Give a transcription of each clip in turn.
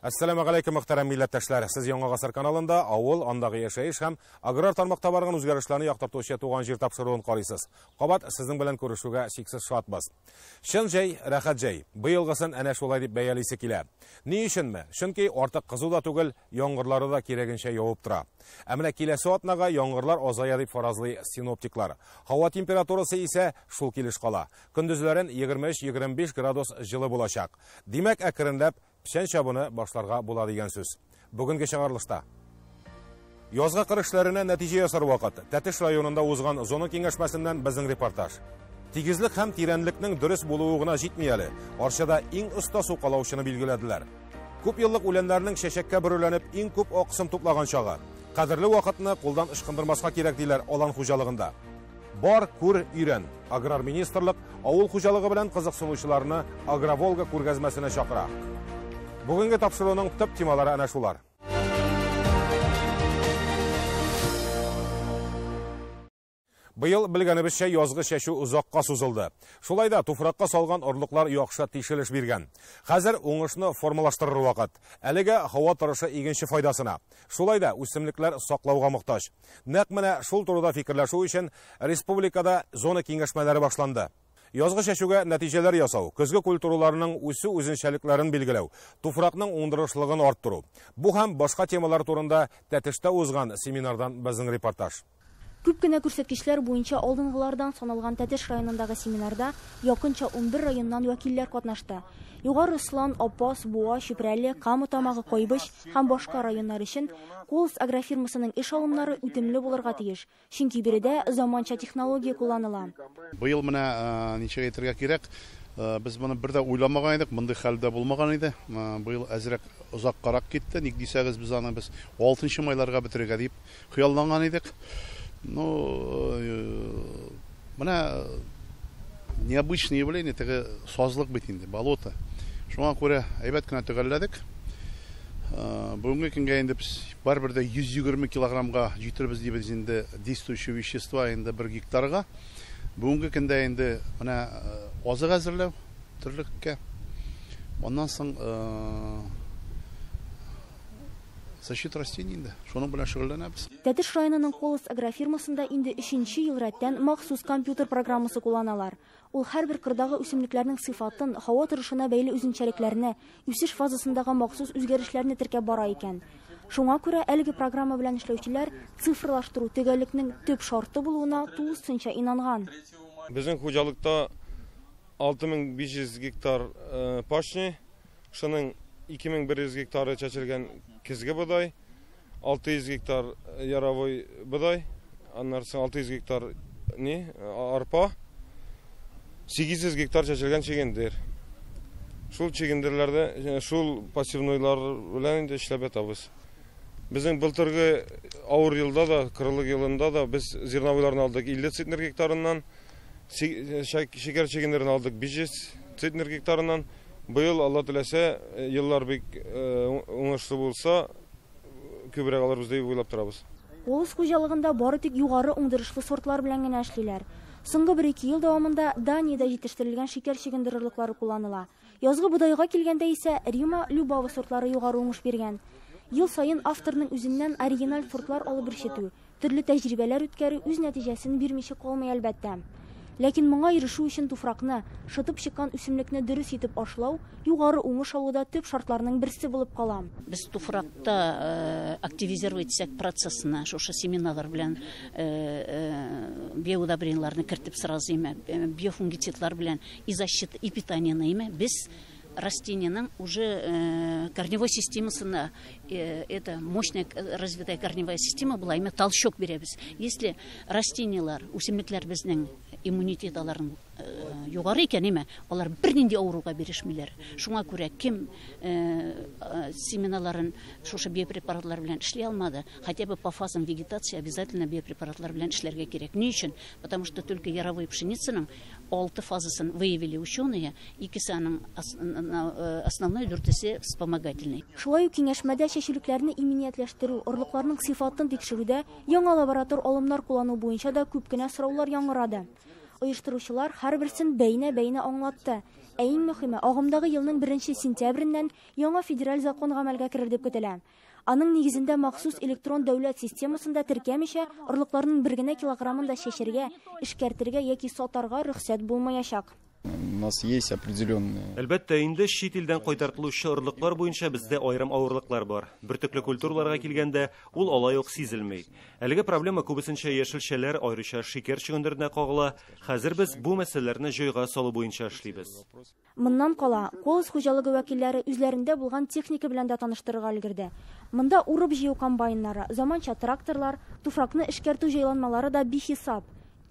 Әссәламегаләйкем, мөхтәрәм милләттәшләр. Сез Яңа Гасыр каналында авыл, андагы яшәеш һәм аграр тармакта барган үзгәрешләрне яктыртучы Туган җир тапшыруын карыйсыз. Кабат сезнең белән күрешүгә чиксез шатбыз. Чын җәй, рәхәт җәй. Быелгысын әнә шулай дип бәялисе килә. Ни өченме? Чөнки артык кызу да түгел, яңгырлары да кирәгенчә явып тора. Ә менә киләсе атнага яңгырлар азая дип фаразлый синоптиклар. Һава температурасы исә шул килеш кала. Көндезләрен 23-25 градус җылы булачак. Димәк, әкренләп печән чабуны башларга була дигән сүз. Бүгенге чыгарылышта язгы кыр эшләренә нәтиҗә ясар вакыт. Тәтеш районында узган зона киңәшмәсеннән безнең репортаж. Тигезлек һәм тирәнлекнең дөрес булуы гына җитми әле. Арчада иң оста сукалаучыны билгеләделәр. Күп еллык үләннәрнең чәчәккә бөреләнеп иң күп аксым туплаган чагы. Кадерле вакытны кулдан ычкындырмаска кирәк диләр алан хуҗалыгында. Бар, күр, өйрән. Аграр министрлык авыл хуҗалыгы белән кызыксынучыларны Агроволга күргәзмәсенә чакыра. Бүгенге тапшыруның төп темалары әнә шулар. Быел белгәнебезчә язгы чәчү озакка сузылды. Шулай да туфракка салган орлыклар яхшы тишелеш биргән. Хәзер уңышны формалаштырыр вакыт. Әлегә һава торышы игенче файдасына. Шулай да үсемлекләр саклауга мохтаҗ. Нәкъ менә шул турыда фикерләшү өчен республикада зона киңәшмәләре башланды. Язгы чәчүгә нәтиҗәләр ясау, көзге культураларының үсү үзенчәлекләрен билгеләү, туфракның уңдырышлыгын арттыру. Бу һәм башка темалар турында Тәтештә узган семинардан безнең репортаж. Күп кенә күрсәткечләр буенча алдынгылардан саналган Тәтеш районындагы семинарда якынча 11 районнан вәкилләр катнашты. Югары Ослан, Апас, Буа, Чүпрәле, Кама Тамагы, Кайбыч һәм башка районнар өчен Колос агрофирмасының эш алымнары үтемле булырга тиеш. Чөнки биредә заманча технология кулланыла. Быел менә ничек әйтергә кирәк, без моны бер дә уйламаган идек, мондый хәл дә булмаган иде. Быел әзрәк озаккарак китте. Ник дисәгез, без аны без 6 майларга бетерергә дип хыялланган идек. Ну, менә необычное явление, теге сазлык бит инде, болото. Шуңа күрә әйбәт кенә төгәлләдек. Бүгенге көнгә инде без барыбер дә 120 килограммга җитербез дибез инде действующие вещества инде бер гектарга. Бүгенге көндә инде менә азык әзерләү терлеккә. Аннан соң защита растений инде. Шуның белән шөгыльләнәбез. Тәтеш районының Колос агрофирмасында инде 3нче ел рәттән махсус компьютер программасы кулланалар. Ул һәрбер кырдагы үсемлекләрнең сыйфатын, һава торышына бәйле үзенчәлекләрне, үсеш фазасындагы махсус үзгәрешләрне теркәп бара икән. Шуңа күрә әлеге программа белән эшләүчеләр цифрлаштыру төгәллекнең төп шарты булуына тулысынча инанган. Безнең хуҗалыкта 6500 гектар пашни, шуның 2100 гектары чәчелгән көзге бодай, 600 гектар яровой бодай, аннан соң 600 гектар ни, арпа, 800 гектар чәчелгән чөгендер. Шул чөгендерләрдә, шул пассивнойлар белән инде эшләп ятабыз. Безнең былтыргы авыр елда да, кырлык елында да без зерновойларны алдык 50 центнер гектарыннан, шикәр чөгендерен алдык 500 центнер гектарыннан. Быел, Алла теләсә, еллар бик уңышлы булса, күбрәк алырбыз дип уйлап торабыз. Колос хуҗалыгында бары тик югары уңдырышлы сортлар белән генә эшлиләр. Соңгы бер-ике ел дәвамында Даниядә җитештерелгән шикәр чөгендер орлыклары кулланыла. Язгы бодайга килгәндә исә Рима, Любава сортлары югары уңыш биргән. Ел саен авторның үзеннән оригиналь сортлар алып үрчетү, төрле тәҗрибәләр үткәрү үз нәтиҗәсен бирмичә калмый әлбәттә. Ләкин моңа ирешү өчен туфракны, шытып чыккан үсемлекне дөрес итеп ашлау, югары уңыш алуда төп шартларның берсе булып кала. Без туфракта активизировать итсәк процессны, шушы семеналар белән биоудобрениеларны кертеп сразу име, биофунгицидлар белән и защита, и питание име, без растениеның уже корневой системасына, это мощная развитая корневая система була, име толчок бирәбез. Если растениелар, үсемлекләр безнең иммунитет аларын югары икән, име, алар бернинди авыруга бирешмиләр. Шуңа күрә кем семеналарын шушы биопрепаратлар белән эшли алмады, хотя бы по фазам вегетации обязательно биопрепаратлар белән эшләргә кирәк. Ни өчен? Потому что только яровой пшеницаның 6 фазасын выявили ученые, икесе аның основной, дүртесе вспомогательный. Шулай ук киңәшмәдә чәчүлекләрне иминиятләштерү, орлыкларның сыйфатын тикшерүдә яңа лаборатор алымнар куллану буенча да күп кенә сораулар яңгырады. Оештыручылар һәрберсен бәйнә-бәйнә аңлатты. Ә иң мөһиме, агымдагы елның 1 сентябреннән яңа федераль закон гамәлгә керер дип көтелә. Аның нигезендә махсус электрон дәүләт системасында теркәмичә орлыкларның бер генә килограммын да чәчәргә, эшкәртергә яки сатарга рөхсәт булмаячак. У нас есть определенные. Әлбәттә, инде чит илдән кайтартылучы орлыклар буенча бездә аерым авырлыклар бар. Бөртекле культураларга килгәндә, ул алай ук сизелми. Әлеге проблема күбесенчә яшелчәләр, аеруча шикәр чөгендеренә кагыла. Хәзер без бу мәсьәләләрне җайга салу буенча эшлибез. Моннан кала, Колос хуҗалыгы вәкилләре үзләрендә булган техника белән дә таныштырырга өлгерде. Монда урып-җыю комбайннары, заманча тракторлар, туфракны эшкәртү җайланмалары да бихисап.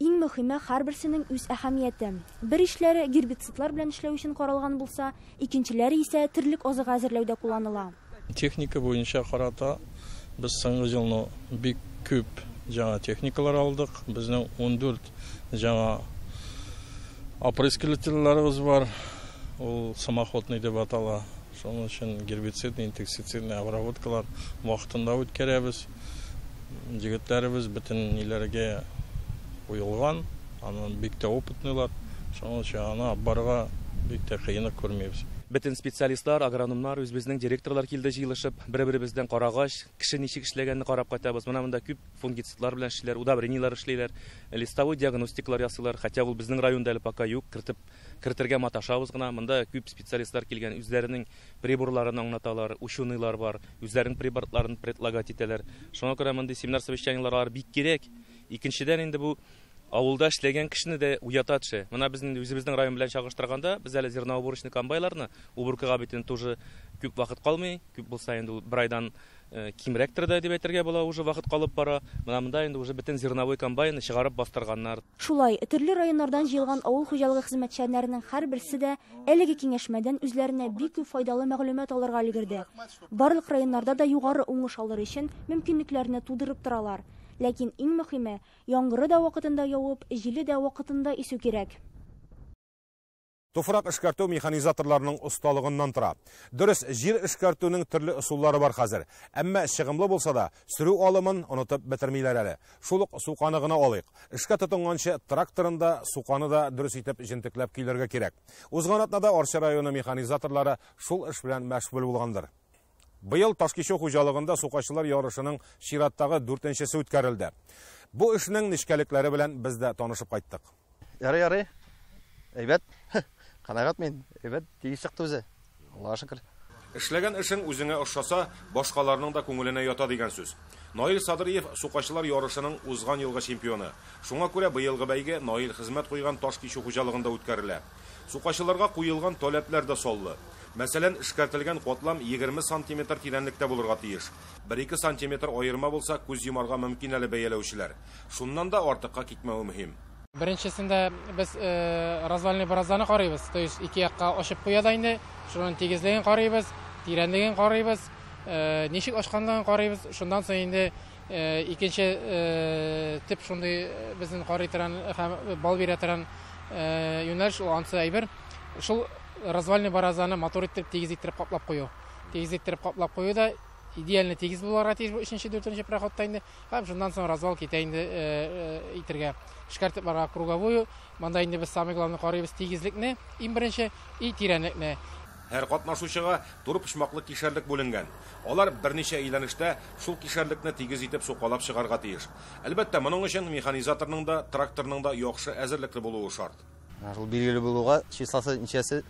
Иң мөһиме, һәрберсенең үз әһәмияте. Бер ишләре гербицидлар белән эшләү өчен каралган булса, икенчеләре исә терлек азыгы әзерләүдә кулланыла. Техника буенча карата без соңгы елны бик күп яңа техникалар алдык. Безнең 14 яңа опрыскивательләребез бар. Ул самоходный дип атала. Шуның өчен гербицидный, инсектицидный обработкалар вакытында үткәрәбез. Егетләребез бөтен ниләргә куелган, анын бик тә опытныйлар. Шуның өчен аны барга бик тә кыенлык күрмибез. Бөтен специалистлар, агрономнар, үзебезнең директорлар килде җыелышып, бер-беребездән карагач, кеше ничек эшләгәнне карап кайтабыз. Менә монда күп фунгицидлар белән эшлиләр, удобрениелар эшлиләр, листовой диагностикалар ясыйлар. Хотя ул безнең районда әле пока юк, кертергә маташабыз гына. Монда күп специалистлар килгән, үзләренең приборларын аңлаталар, ученыйлар бар, үзләренең приборларын предлагать итәләр. Шуңа күрә мондый семинар совещаниелар бик кирәк. Икенчедән инде бу авылда эшләгән кешене дә уята төшә. Менә без инде үзебезнең район белән чагыштырганда, без әле зерноуборочный комбайларны уборкага бит инде тоже күп вакыт калмый, күп булса инде ул бер айдан кимрәктер дә дип әйтергә була, уже вакыт калып бара. Менә монда инде уже бөтен зерновой комбайнны чыгарып бастырганнар. Шулай, төрле районнардан җыелган авыл хуҗалыгы хезмәтчәннәренең һәрберсе дә әлеге киңәшмәдән үзләренә бик күп файдалы мәгълүмат алырга өлгерде. Барлык районнарда да югары уңыш алыр өчен мөмкинлекләрне тудырып торалар. Ләкин иң мөһиме, яңгыры да вакытында явып, җиле дә вакытында исү кирәк. Туфрак эшкәртү механизаторларының осталыгыннан тора. Дөрес, җир эшкәртүнең төрле ысуллары бар хәзер. Әмма чыгымлы булса да, сөрү алымын онытып бетермиләр әле. Шул ук суканы гына алыйк. Эшкә тотынганчы тракторын да, суканы да дөрес итеп җентекләп көйләргә кирәк. Узган атнада Арча районы механизаторлары шул эш белән мәшгуль булгандыр. Быел Ташкичү хуҗалыгында сукачылар ярышының чираттагы 4-нчесе үткәрелде. Бу эшнең нечкәлекләре белән без дә танышып кайттык. Ярый, ярый. Әйбәт. Канәгать мин. Әйбәт, тигез чыкты үзе. Аллаһка шөкер. Эшләгән эшең үзеңә ошаса, башкаларның да күңеленә ята дигән сүз. Наил Садриев сукачылар ярышының узган елгы чемпионы. Шуңа күрә быелгы бәйге Наил хезмәт куйган Ташкичү хуҗалыгында үткәрелә. Сукачыларга куелган таләпләр дә саллы. Мәсәлән, эшкәртелгән катлам 20 сантиметр тирәнлектә булырга тиеш. 1-2 сантиметр аерма булса, күз йомарга мөмкин әле бәяләүчеләр. Шуннан да артыкка китмәве мөһим. Беренчесендә без развальный борозданы карыйбыз. То есть ике якка ачып куя да инде, шуның тигезлеген карыйбыз, тирәнлеген карыйбыз, ничек ачканлыгын карыйбыз. Шуннан соң инде икенче тип шундый безнең карый торган һәм бал бирә торган юнәлеш, ул ансы әйбер. Шул развальный борозданы матур итеп, тигез иттереп каплап кую. Тигез иттереп каплап кую да идеально тигез булырга тиеш бу 3-нче, 4-нче проходта инде. Һәм шуннан соң развал китә инде итергә. Эшкәртеп барга круговую. Монда инде без самый главный карыйбыз тигезлекне, иң беренче, и тирәнлекне. Һәр катнашучыга туры почмаклы кишәрлек бүленгән. Алар берничә әйләнештә шул кишәрлекне тигез итеп сукалап чыгарга тиеш. Әлбәттә, моның өчен механизаторның да, тракторның да яхшы әзерлекле булуы шарт. Шул билгеле булуга числосы ничәсе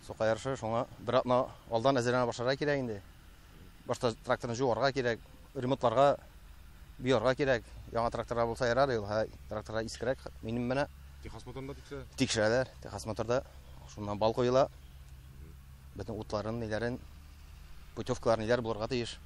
сука ярышы, шуңа бер атна алдан әзерләнә башларга кирәк инде. Башта тракторны жуарга кирәк, ремонтларга, буярга кирәк. Яңа тракторга булса ярар, ул тракторга искерәк. Минем менә Техосмотрда тикшерә. Тикшерәләр, техосмотрда. Шуннан бал куела. Бөтен утларын, ниләрен, путевкалар ниләр булырга тиеш.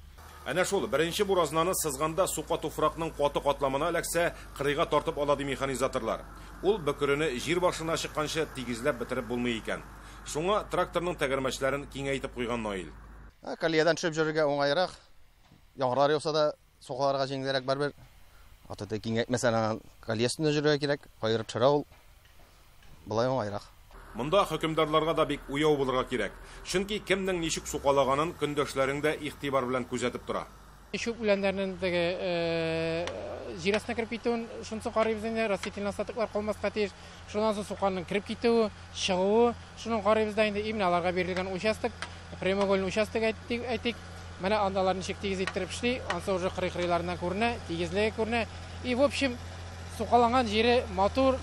Әнә шул беренче буразнаны сызганда сука туфракның каты катламына эләксә, кырыйга тартып ала ди механизаторлар. Ул бөкерене җир башына чыкканчы тигезләп бетереп булмый икән. Шуңа тракторның тәгәрмәчләрен киңәйтеп куйган Наил. Колеядан төшеп йөрергә уңайрак. Яңгырлар яуса да сукаларга җиңелрәк барбер. Ататы киңәйтмәсәң, колея өстендә йөрергә кирәк, каерып төшерә ул. Болай уңайрак. Монда хөкемдарларга да бик уяу булырга кирәк. Чөнки кемнең ничек сукалаганын көндәшләрең дә игътибар белән күзәтеп тора. Чүп үләннәрнең теге җир астына кереп китүен шунысы карыйбыз инде, растительный остатоклар калмаска тиеш. Шуннан соң суканың кереп китүе, чыгуы, шуны карыйбыз да инде. Именно аларга бирелгән участок, прямоугольный участок әйтик. Менә анда алар ничек тигез иттереп эшли, ансы уже кырый-кырыйларыннан күренә, тигезлеге күренә. И, в общем, сукаланган җире матур,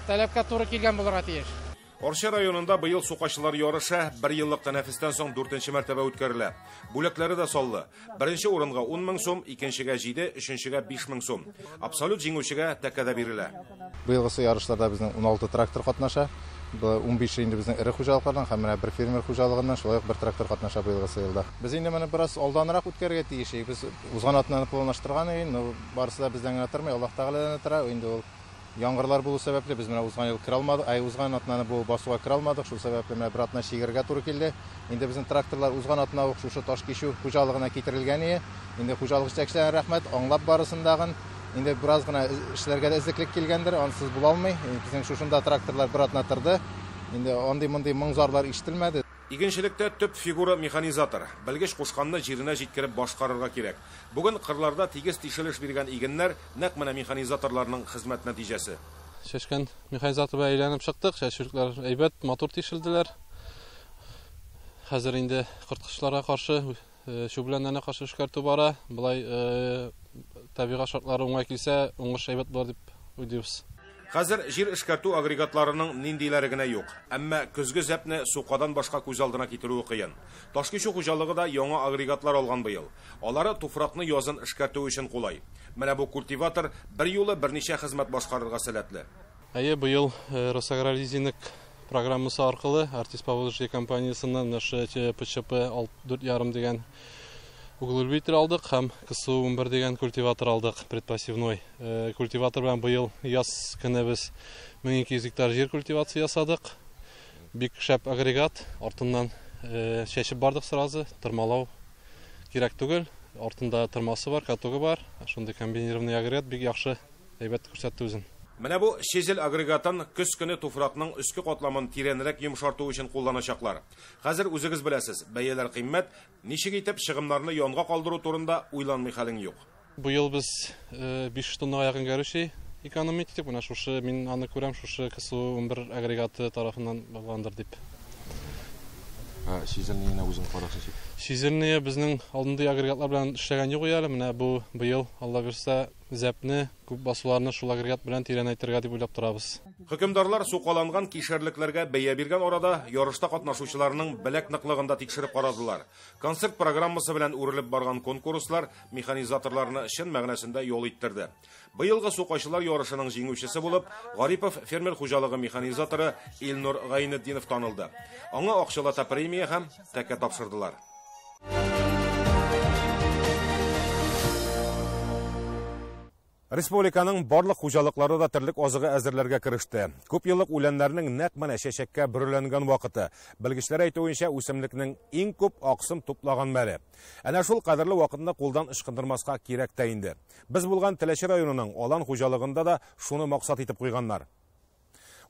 таләпкә туры килгән булырга тиеш. Арча районында быел сукачылар ярышы бер еллык тәнәфестән соң 4нче мәртәбә үткәрелә. Бүләкләре дә саллы. Беренче урынга 10 мең сум, икенчегә 7, өченчегә 5 мең сум. Абсолют җиңүчегә тәкә дә бирелә. Быелгысы ярышларда безнең 16 трактор катнаша. Бу 15 инде безнең эре хуҗалыклардан һәм менә бер фермер хуҗалыгыннан шулай ук бер трактор катнаша быелгысы елда. Без инде моны бераз алданрак үткәрергә тиеш идек. Без узган атнаны планлаштырган идек, но барысы да бездән генә тормый, Аллаһ Тәгаләдән тора. Инде ул яңгырлар булу сәбәпле без менә узган ел керә алмадык, ай узган атнаны бу басуга керә алмадык, шул сәбәпле менә бер атна чигергә туры килде. Инде безнең тракторлар узган атна ук шушы Ташкичү хуҗалыгына китерелгән иде. Инде хуҗалык җитәкчеләренә рәхмәт, аңлап барысындагын. Инде бераз гына эшләргә дә эзлеклек килгәндер, ансыз була алмый. Безнең шушында тракторлар бер атна торды. Инде андый-мондый моң-зарлар ишетелмәде. Игенчелектә төп фигура механизатор. Белгеч кушканны җиренә җиткереп башкарырга кирәк. Бүген кырларда тигез тишелеш биргән игеннәр нәкъ менә механизаторларның хезмәт нәтиҗәсе. Чәчкән механизатор белән әйләнеп чыктык. Чәчүлекләр әйбәт, матур тишелделәр. Хәзер инде корткычларга каршы, чүп үләннәренә каршы эшкәртү бара. Болай табигать шартлары уңай килсә, уңыш әйбәт булыр дип уйлыйбыз. Хәзер җир эшкәртү агрегатларының ниндиләре генә юк. Әмма көзге зәпне сукадан башка күз алдына китерүе кыен. Ташкичү хуҗалыгы да яңа агрегатлар алган быел. Алары туфракны язын эшкәртү өчен кулай. Менә бу культиватор бер юлы берничә хезмәт башкарырга сәләтле. Әйе, быел Росагролизинг программасы аркылы Артист Поволжье компаниясеннән наше ПЧП алты ярым дигән углубитель алдык һәм КСУ 11 дигән культиватор алдык, предпосевной. Культиватор белән быел яз көне без 1200 гектар җир культивация ясадык. Бик шәп агрегат, артыннан чәчеп бардык сразу, тырмалау кирәк түгел. Артында тырмасы бар, катогы бар. Шундый комбинированный агрегат бик яхшы әйбәт күрсәтте үзен. Менә бу чизел агрегатын көз көне туфракның өске катламын тирәнрәк йомшарту өчен кулланачаклар. Хәзер үзегез беләсез, бәяләр кыйммәт, ничек итеп чыгымнарны янга калдыру турында уйланмый хәлең юк. Быел без 5 тоннага якын гәрүчи экономия иттек. Менә шушы мин аны күрәм, шушы КСУ 11 агрегаты тарафыннан булгандыр дип. Чизелне үзең карасың син? Чизелне безнең алдынгы агрегатлар белән эшләгән юк әле. Менә бу быел, Алла бирсә, зәпне, күп басуларны шул агрегат белән тирәнәйтергә дип уйлап торабыз. Хөкемдарлар сукаланган кишәрлекләргә бәя биргән арада ярышта катнашучыларның беләк ныклыгын да тикшереп карадылар. Концерт программасы белән үрелеп барган конкурслар механизаторларны чын мәгънәсендә ял иттерде. Быелгы сукачылар ярышының җиңүчесе булып Гарипов фермер хуҗалыгы механизаторы Илнур Гайнетдинов танылды. Аңа акчалата премия һәм тәкә тапшырдылар. Республиканың барлык хуҗалыклары да терлек азыгы әзерләргә кереште. Күп еллык үләннәрнең нәкъ менә чәчәккә бөреләнгән вакыты. Белгечләр әйтүенчә, үсемлекнең иң күп аксым туплаган мәле. Әнә шул кадерле вакытны кулдан ычкындырмаска кирәк тә инде. Без булган Теләче районының Алан хуҗалыгында да шуны максат итеп куйганнар.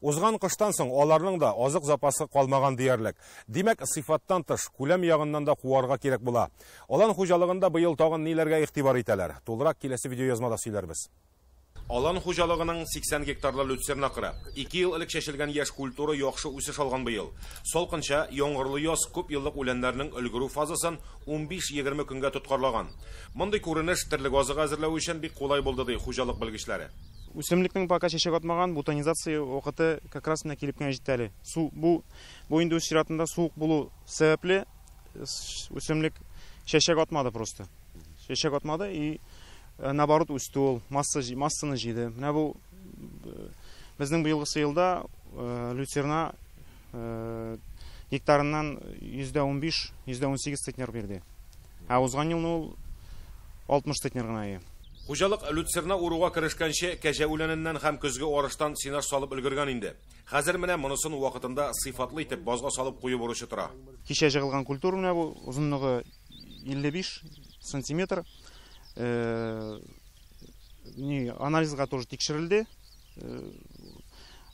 Узган кыштан соң аларның да азык запасы калмаган диярлек. Димәк, сыйфаттан тыш күләм ягыннан да куарга кирәк була. Алан хуҗалыгында быел тагын ниләргә игътибар итәләр? Тулырак киләсе видеоязмада сөйләрбез. Алан хуҗалыгының 80 гектарлы люцерна кыры. 2 ел элек чәчелгән яшь культура яхшы үсеш алган быел. Салкынча, яңгырлы яз күп еллык үләннәрнең өлгерү фазасын 15-20 көнгә тоткарлаган. Мондый күренеш терлек азыгы әзерләү өчен бик кулай булды, ди хуҗалык белгечләре. Үсемлекнең пока чәчәк атмаган, бутонизация вакыты как раз менә килеп кенә җитте әле. Су, бу инде үз чиратында суык булу сәбәпле үсемлек чәчәк атмады просто. Чәчәк атмады и наоборот үсте ул, массаны җыйды. Менә бу безнең быелгысы елда люцерна гектарыннан 15%, 18% центнер бирде. Ә узган елны ул 60 центнер гына иде. Хуҗалык люцерна уруга керешкәнче кәҗә үләненнән һәм көзге арыштан сенаж салып өлгергән инде. Хәзер менә монысын вакытында сыйфатлы итеп базга салып кую бурычы тора. Кичә җыгылган культура менә бу озынлыгы 55 сантиметр. Анализга тоже тикшерелде.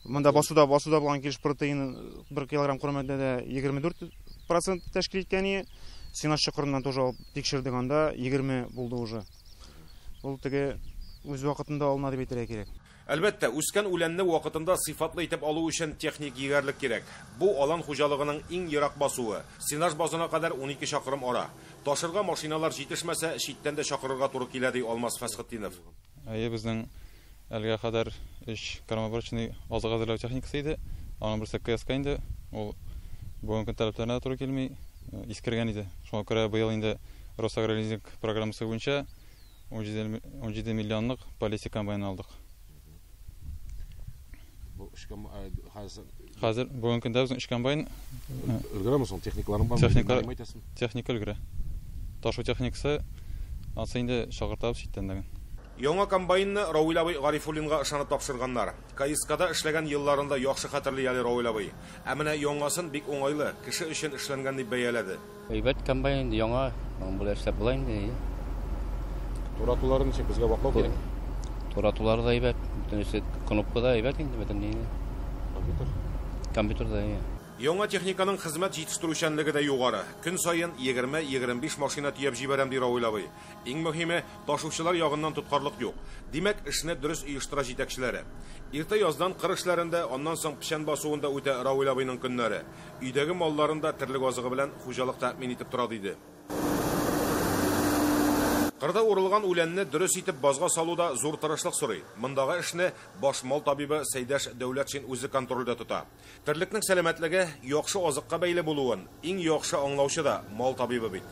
Монда басуда булган килеш протеин 1 килограмм коры матдәдә 24% тәшкил иткән. Сенаж чокырыннан тоже алып тикшердек, анда 20 булды уже. Ул теге үз вакытында алына дип әйтергә кирәк. Әлбәттә, үскән үләнне вакытында сыйфатлы итеп алу өчен техник егәрлек кирәк. Бу алан хуҗалыгының иң ерак басуы. Сенаж базына кадәр 12 чакрым ара. Ташырга машиналар җитешмәсә, читтән дә чакырырга туры килә, ди Алмаз Фәсхетдинов. Әйе, безнең әлегә кадәр 3 кормоуборочный азык әзерләү техникасы иде. Аның берсе КСК инде. Ул бүгенге көн таләпләренә туры килми, искергән иде. Шуңа күрә быел инде Росагролизинг программасы буенча 17 миллионлык Полесье комбайны алдык. Бу өч Хәзер бүгенге көндә безнең 3 комбайн. Өлгерәме соң, техникаларың бармы? Техника өлгерә. Ташу техникасы ансы инде чакыртабыз читтән дә. Яңа комбайнны Равил абый Гарифуллинга ышанып тапшырганнар. КСКда эшләгән елларында яхшы хәтерли әле Равил абый. Ә менә яңасын бик уңайлы, кеше өчен эшләнгән дип бәяләде. Әйбәт комбайн инде, яңа, болай эшләп була инде. Туратуларын ничек безгә ваклау кирәк? Туратулары да әйбәт, бөтенесе кнопка да әйбәт инде, бөтен ни. Компьютер. Компьютер да, әйе. Яңа техниканың хезмәт җитештерүчәнлеге дә югары. Көн саен 20-25 машина төяп җибәрәм, ди Равил абый. Иң мөһиме, ташучылар ягыннан тоткарлык юк. Димәк, эшне дөрес оештыра җитәкчеләре. Иртә яздан кыр эшләрендә, аннан соң печән басуында үтә Равил абыйның көннәре. Өйдәге малларын да терлек азыгы белән хуҗалык тәэмин итеп тора, диде. Кырда урылган үләнне дөрес итеп базга салу да зур тырышлык сорый. Мондагы эшне баш мал табибы Сәйдәш Дәүләтшин үзе контрольдә тота. Терлекнең сәламәтлеге яхшы азыкка бәйле булуын иң яхшы аңлаучы да мал табибы бит.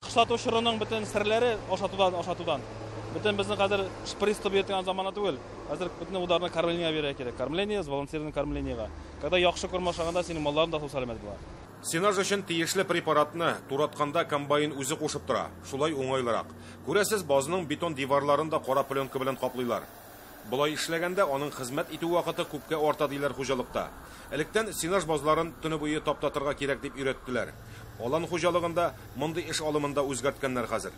Кышлату чорының бөтен серләре ашатудан, ашатудан. Бөтен безнең хәзер шприц тотып йөргән замана түгел. Хәзер бөтен ударны кормление бирергә кирәк. Кормление, сбалансированное кормлениега. Когда яхшы корм ашаганда синең малларың да сәламәт була. Сенаж өчен тиешле препаратны туратканда комбайн үзе кушып тора. Шулай уңайлырак. Күрәсез, базның бетон диварларын да кара пленка белән каплыйлар. Болай эшләгәндә аның хезмәт итү вакыты күпкә арта, диләр хуҗалыкта. Электән сенаж базларын төне буе таптатырга кирәк дип өйрәттеләр. Алан хуҗалыгында мондый эш алымында үзгәрткәннәр хәзер.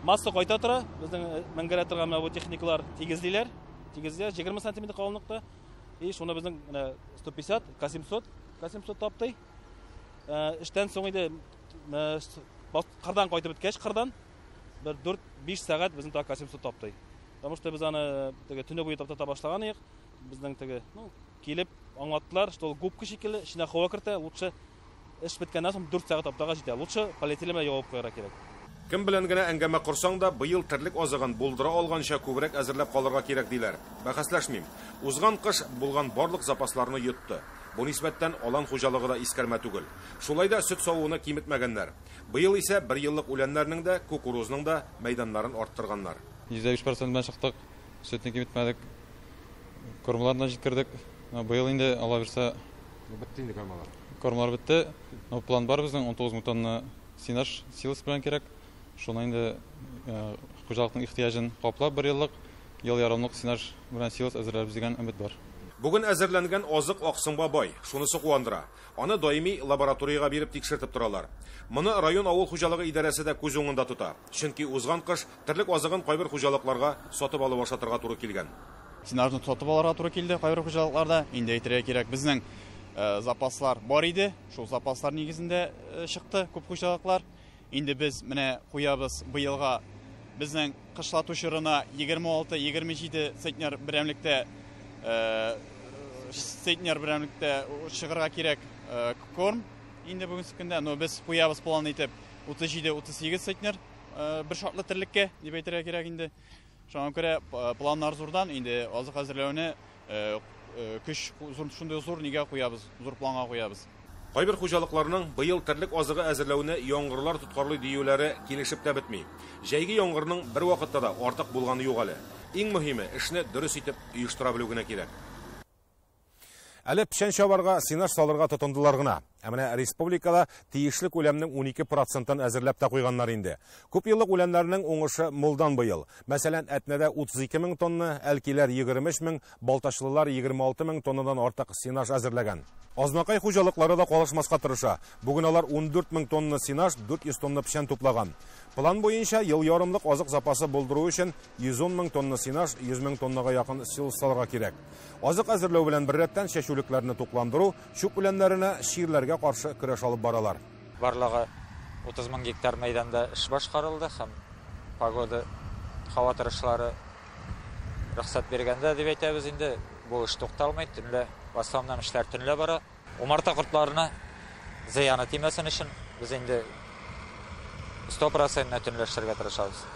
Масса кайта тора, безнең менгерә торган менә бу техникалар тигезлиләр. Тигезлиләр 20 сантиметр калынлыкта. И шуны безнең менә 150, К700, К700 таптый. Эштән соң инде кырдан кайтып беткәч, кырдан бер 4-5 сәгать безнең тагы К700 таптый. Потому что без аны теге төне буе таптата башлаган идек. Безнең теге, ну, килеп аңлаттылар, что ул губка шикелле, эченә һава кертә, лучше эш беткәннән соң 4 сәгать таптага җитә. Лучше полиэтилен белән ябып куярга кирәк. Кем белән генә әңгәмә корсаң да, быел терлек азыгын булдыра алганча күбрәк әзерләп калырга кирәк диләр. Бәхәсләшмим. Узган кыш булган барлык запасларны йотты. Бу нисбәттән алан хуҗалыгы да искәрмә түгел. Шулай да сөт савуны киметмәгәннәр. Быел исә бер еллык үләннәрнең дә, кукурузның да мәйданнарын арттырганнар. 105% белән чыктык, сөтне киметмәдек, кормаларны җиткердек. Быел инде ала бирсә, бетте инде кормалар. Кормалар бетте. Но план бар безнең 19 мең тонна сенаж силос белән кирәк. Шуны инде хуҗалыкның ихтыяҗын каплап бер еллык, ел ярымлык сенаж белән силос әзерләрбез дигән өмет бар. Бүген әзерләнгән азык аксымга бай, шунысы куандыра. Аны даими лабораториягә биреп тикшертеп торалар. Моны район авыл хуҗалыгы идарәсе дә күз уңында тота. Чөнки узган кыш терлек азыгын кайбер хуҗалыкларга сатып алып ашатырга туры килгән. Сенажны сатып алырга туры килде кайбер хуҗалыкларда. Инде әйтергә кирәк, безнең запаслар бар иде. Шул запаслар нигезендә чыкты күп хуҗалыклар. Инде без менә куябыз быелга безнең кышлату чорына 26-27 центнер берәмлектә чыгарга кирәк корм инде бүгенге көндә, но без куябыз план итеп 37-38 центнер бер шартлы терлеккә дип әйтергә кирәк инде. Шуңа күрә планнар зурдан, инде азык әзерләүне көч шундый зур нигә куябыз, зур планга куябыз. Кайбер хуҗалыкларның быел терлек азыгы әзерләүне яңгырлар тоткарлый диюләре килешеп тә бетми. Җәйге яңгырның бер вакытта да артык булганы юк әле. Иң мөһиме эшне дөрес итеп оештыра белү генә кирәк. Әле печән чабарга, сенаж салырга тотындылар гына. Ә менә республикада тиешле күләмнең 12%-ын әзерләп тә куйганнар инде. Күп еллык үләннәрнең уңышы мулдан быел. Мәсәлән, Әтнәдә 32 мең тонна, Әлкиләр 23 мең, Балтачлылар 26 мең тоннадан артык сенаж әзерләгән. Азнакай хуҗалыклары да калышмаска тырыша. Бүген алар 14 мең тонна сенаж, 400 тонна печән туплаган. План буенча ел ярымлык азык запасы булдыру өчен 110 мең тонна сенаж, 100 мең тоннага якын силос салырга кирәк. Азык әзерләү белән беррәттән чәчүлекләрне тукландыру, чүп үләннәренә чирләргә каршы көрәш алып баралар. Барлыгы 30 мең гектар мәйданда эш башкарылды һәм погода, һава торышлары рөхсәт биргәндә дип әйтәбез инде, бу эш тукталмый, төнлә, в основном эшләр төнлә бара. Умарта кортларына зыяны тимәсен өчен без инде 100% төнлә эшләргә тырышабыз.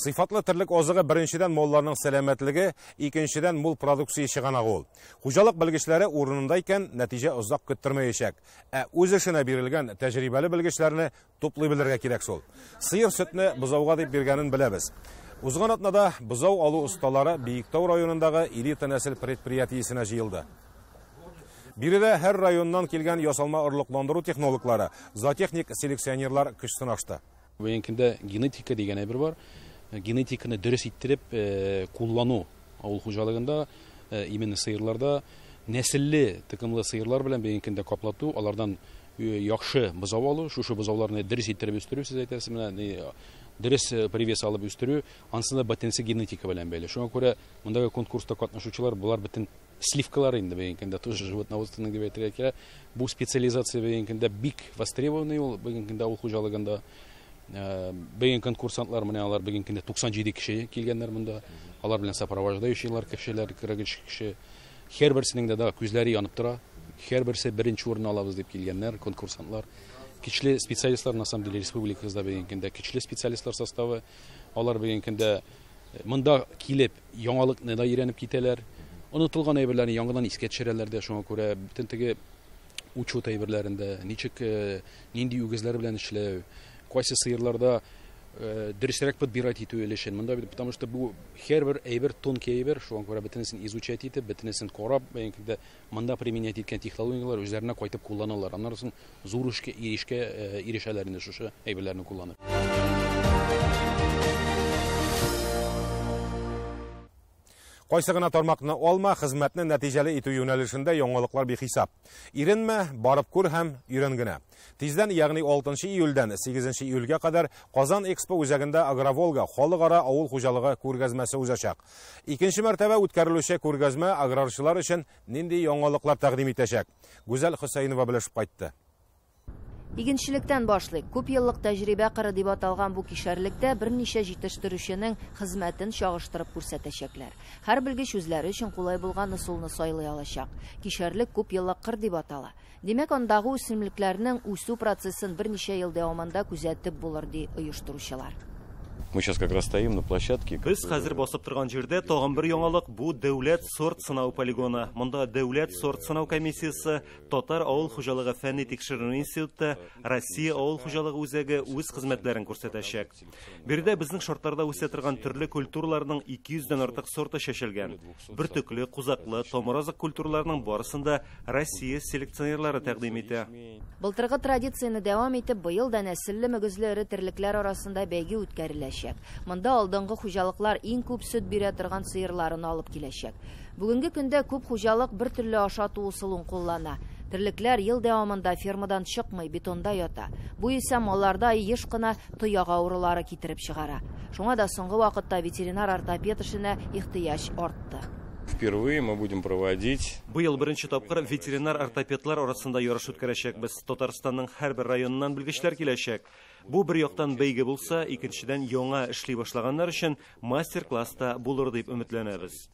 Сыйфатлы терлек азыгы беренчедән малларның сәламәтлеге, икенчедән мул продукция чыганагы ул. Хуҗалык белгечләре урынында икән, нәтиҗә озак көттермәячәк. Ә үз эшенә бирелгән тәҗрибәле белгечләрне туплый белергә кирәк шул. Сыер сөтне бозауга дип биргәнен беләбез. Узган атнада бозау алу осталары Биектау районындагы элита нәсел предприятиесенә җыелды. Биредә һәр районнан килгән ясалма орлыкландыру технологлары, зоотехник селекционерлар көч сынашты. Бүгенге көндә генетика дигән әйбер бар. Генетиканы дөрес иттереп куллану авыл хуҗалыгында, именно сыерларда нәселле токымлы сыерлар белән бүгенге көндә каплату, алардан яхшы бозау алу, шушы бозауларны дөрес иттереп үстерү, сез әйтәсез, менә дөрес привес алып үстерү, ансы да бөтенесе генетика белән бәйле. Шуңа күрә мондагы конкурста катнашучылар булар бөтен сливкалар инде бүгенге көндә тоже животноводствоның дип әйтергә кирәк. Бу специализация бүгенге көндә бик востребованный ул бүгенге көндә авыл хуҗалыгында. Бүген конкурсантлар менә алар бүген көндә 97 кеше килгәннәр монда. Алар белән сопровождающийлар кешеләр, 43 кеше. Һәрберсенең дә күзләре янып тора. Һәрберсе беренче урын алабыз дип килгәннәр конкурсантлар. Көчле специалистлар на самом деле республикабызда бүген көндә көчле специалистлар составы. Алар бүген көндә монда килеп яңалыкны да өйрәнеп китәләр. Онытылган әйберләрне яңадан искә төшерәләр дә, шуңа күрә бөтен теге учет әйберләрендә ничек нинди үгезләр белән эшләү, кайсы сыерларда дөресрәк подбирать итү өлешен. Монда бит, потому что бу һәрбер әйбер тонкий әйбер, шуңа күрә бөтенесен изучать итеп, бөтенесен карап, бәйгедә монда применять иткән технологияләр үзләренә кайтып кулланалар. Аннан соң зур эшкә ирешәләр инде шушы әйберләрне кулланып. Кайсы гына тармакны алма, хезмәтне нәтиҗәле итү юнәлешендә яңалыклар бихисап. Иренмә, барып күр һәм өйрән генә. Тиздән, ягъни 6 июльдән 8 июльгә кадәр Казан Экспо үзәгендә Агроволга халыкара авыл хуҗалыгы күргәзмәсе узачак. Икенче мәртәбә үткәрелүче күргәзмә аграрчылар өчен нинди яңалыклар тәкъдим итәчәк? Гүзәл Хөсәенова белешеп кайтты. Игенчелектән башлыйк. Күп еллык тәҗрибә кыры дип аталган бу кишәрлектә берничә җитештерүченең хезмәтен чагыштырып күрсәтәчәкләр. Һәр белгеч үзләре өчен кулай булган ысулны сайлый алачак. Кишәрлек күп еллык кыр дип атала. Димәк, андагы үсемлекләрнең үсү процессын берничә ел дәвамында күзәтеп булыр, ди оештыручылар. Мы сейчас как раз стоим на площадке. Без хәзер басып торган җирдә тагын бер яңалык бу дәүләт сорт сынау полигоны. Монда дәүләт сорт сынау комиссиясе, Татар авыл хуҗалыгы фәнни тикшеренү институты, Россия авыл хуҗалыгы үзәге үз хезмәтләрен күрсәтәчәк. Биредә безнең шартларда үсә торган төрле культураларның 200 дән артык сорты чәчелгән. Бөртекле, кузаклы, тамыразык культураларның барысын да Россия селекционерлары тәкъдим итә. Былтыргы традицияне дәвам итеп, быел да нәселле мөгезле эре терлекләр арасында бәйге үткәреләчәк. Монда алдынгы хуҗалыклар иң күп сөт бирә торган сыерларын алып киләчәк. Бүгенге көндә күп хуҗалык бер төрле ашату ысулын куллана. Терлекләр ел дәвамында фермадан чыкмый, бетонда ята. Бу исә малларда еш кына тояк авырулары китереп чыгара. Шуңа да соңгы вакытта ветеринар ортопед эшенә ихтыяҗ артты. Впервые мы будем проводить. Быел беренче тапкыр ветеринар ортопедлар арасында ярыш үткәрәчәкбез. Татарстанның һәрбер районыннан белгечләр киләчәк. Бу бер яктан бәйге булса, икенчедән яңа эшли башлаганнар өчен мастер-класс та булыр дип өметләнәбез.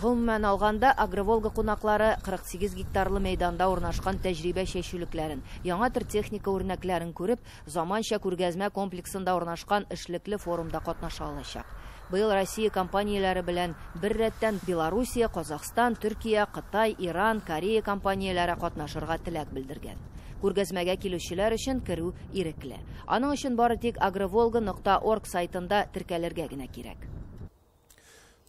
Гомумән алганда, Агроволга кунаклары 48 гектарлы мәйданда урнашкан тәҗрибә чәчүлекләрен, яңа төр техника үрнәкләрен күреп, заманча күргәзмә комплексында урнашкан эшлекле форумда катнаша алачак. Быел Россия компанияләре белән бер рәттән Белоруссия, Казахстан, Төркия, Кытай, Иран, Корея компанияләре катнашырга теләк белдергән. Күргәзмәгә килүчеләр өчен керү ирекле. Аның өчен бары тик агроволга.орг сайтында теркәлергә генә кирәк.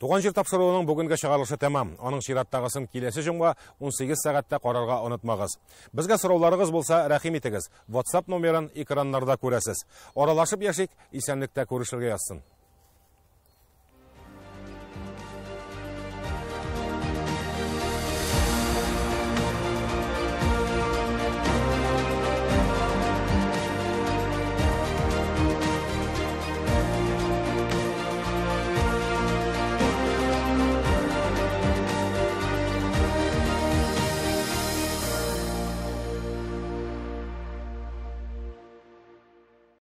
Туган җир тапшыруының бүгенге чыгарылышы тәмам. Аның чираттагысын киләсе җомга 18 сәгатьтә карарга онытмагыз. Безгә сорауларыгыз булса, рәхим итегез. WhatsApp номерын экраннарда күрәсез. Аралашып яшик, исәнлектә күрешергә язсын.